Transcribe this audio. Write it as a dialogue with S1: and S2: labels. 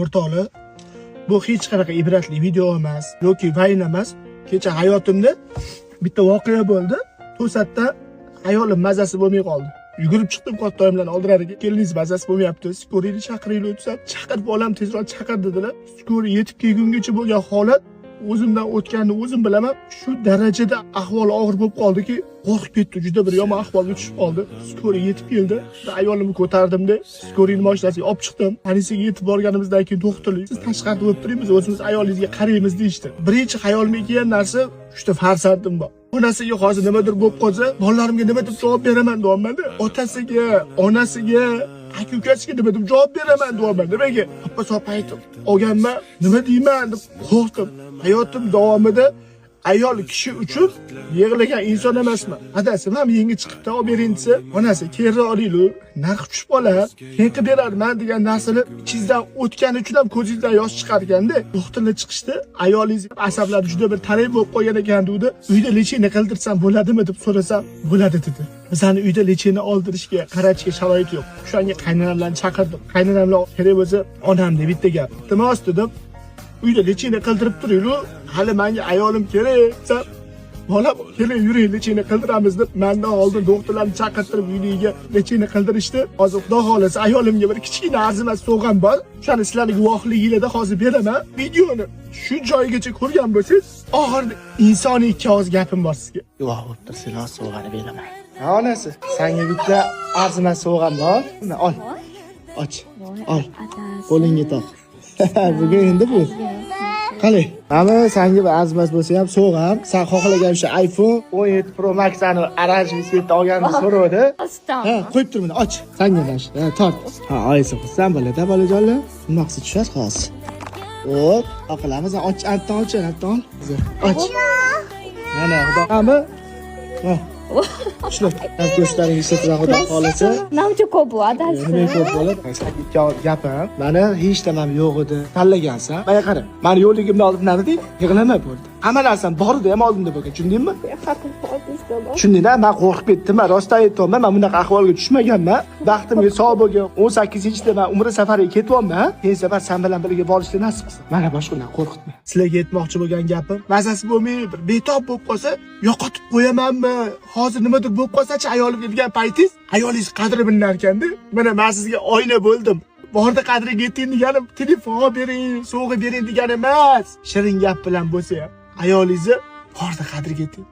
S1: O'rtoqlar, bu hech qanaqa ibratli video emas yoki vayn emas. Kecha hayotimda bitta voqea bo'ldi. To'satdan hayolim mazasi bo'lmay qoldi. Yugurib chiqdim katta oyimlarni oldilariga. Keliningiz mazasi bo'lmayapti. Скорый ni chaqiringlar desam, chaqir bolam, tezroq chaqir dedilar. Скорый yetib kelgungacha bo'lgan holat o'zimdan o'tganini o'zim bilaman. Shu darajada ahvoli og'ir bo'lib qoldiki, qo'rqib ketdi, juda bir yomon ahvolga tushib qoldi. Скорый yetib keldi. Ayolimni ko'tardimda, скорый ni mashinasiga olib chiqdim. Politsiyaga yetib borganimizdan keyin doktorlar, siz tashqarida bo'lib turing, biz o'zimiz ayolingizga qaraymiz deyishdi. Birinchi xayolimga kelgan narsa, uchta farzandim bor. Onasiga hozir nimadir bo'lib qolsa, bolalarimga nima deb javob beraman deyapman-da. Otasiga, onasiga, aka ukasiga nima deb javob beraman deyapman. Nimaga? Soppa aytib olganman, nima deyman deb qo'rqdim. Hayotim davomida ayol kishi uchun yig'lagan inson emasman. Adasi ham yangi chiqibdi, olib bering desa, onasi keyinroq olinglar, narxi tushib qolar, keyin qilib berarman degan narsani ichingizdan o'tgani uchun ham ko'zingizdan yosh chiqar ekanda. Doktorlar chiqishdi, ayolingiz asablari juda bir tarang bo'lib qolgan ekan dedi. Uyda лечение qildirsam bo'ladimi deb so'rasam, bo'ladi dedi. Bizani uyda лечение oldirishga, qaratishga sharoit yo'q. O'shanga qaynonamlarni chaqirdim. Qaynonamlar kerak bo'lsa, onam deb bitta gap. Iltimos dedim. Uyda лечение qildirib turinglar, hali menga ayolim kerak desam, bolam keling yuring лечение qildiramiz deb mendan oldin doktorlarni chaqirtirib uyligiga лечение qildirishdi. Hozir xudo xohlasa ayolimga bir kichkina arzimas sovg'am bor. O'shani sizlarni guvohliginglarda hozir beraman. Videoni shu joyigacha ko'rgan bo'lsangiz, oxirida insoniy ikki og'iz gapim bor sizga.
S2: Guvoh bo'lib tursanglar, sovg'ani beraman. Ha, onasi, sanga bitta arzimas sovg'am bor. Mana ol. Och. Ol. Qo'lingga taq. Bugun endi bu. Qalay? Mana sanga bir arzimas bo'lsa ham sovg'am. Sen xohlagan o'sha iPhone 17 Pro Max ani оранжевый цвет da olganimni so'ravdi. Ha, qo'yib tur buni, och. Sanga mana shu. Ha, tort. Ha, oyisi xursand bo'ladi, bolajonlar. Nima qilsa tushar hozir. Hop, qilamiz. Och, antdan och, antdan. Och. Mana xudo. Hamma. Ha. Shular ko'zlaring ishlatadi xudo xohlasa.
S3: Namcha ko'p bu adasi.
S2: Nima ko'p bo'ladi? Ikki og'iz gapim. Mani hech tamam yo'q edi. Tanlagansan. Manga qara. Mani yo'lligimni oldin nima deding? Yig'lama bo'ldi. Hamma narsam bor edi ham oldimda bo'lgan. Tushundingmi? Tushundingda? Men qo'rqib ketdim. Men rostdan aytyapman, men bunaqa ahvolga tushmaganman. Baxtimga sog' bo'lgan 18-yilda men umra safariga ketyapman. Keyin safar sen bilan birga borishni nasib qilsin. Mana boshqa unaqa qo'rqitma.
S1: Sizlarga aytmoqchi bo'lgan gapim, mazasi bo'lmay bir betob bo'lib qolsa, yo'qotib qo'yamanmi? Hozir nimadir bo'lib qolsa-chi ayolimga degan paytingiz, ayolingiz qadri bilinar ekanda. Mana men sizga oyna bo'ldim. Bordi qadriga yeting deganim, telefon bering, sovg'a bering degani emas. Shirin gap bilan bo'lsa ham ayolingizni bordi qadriga yeting.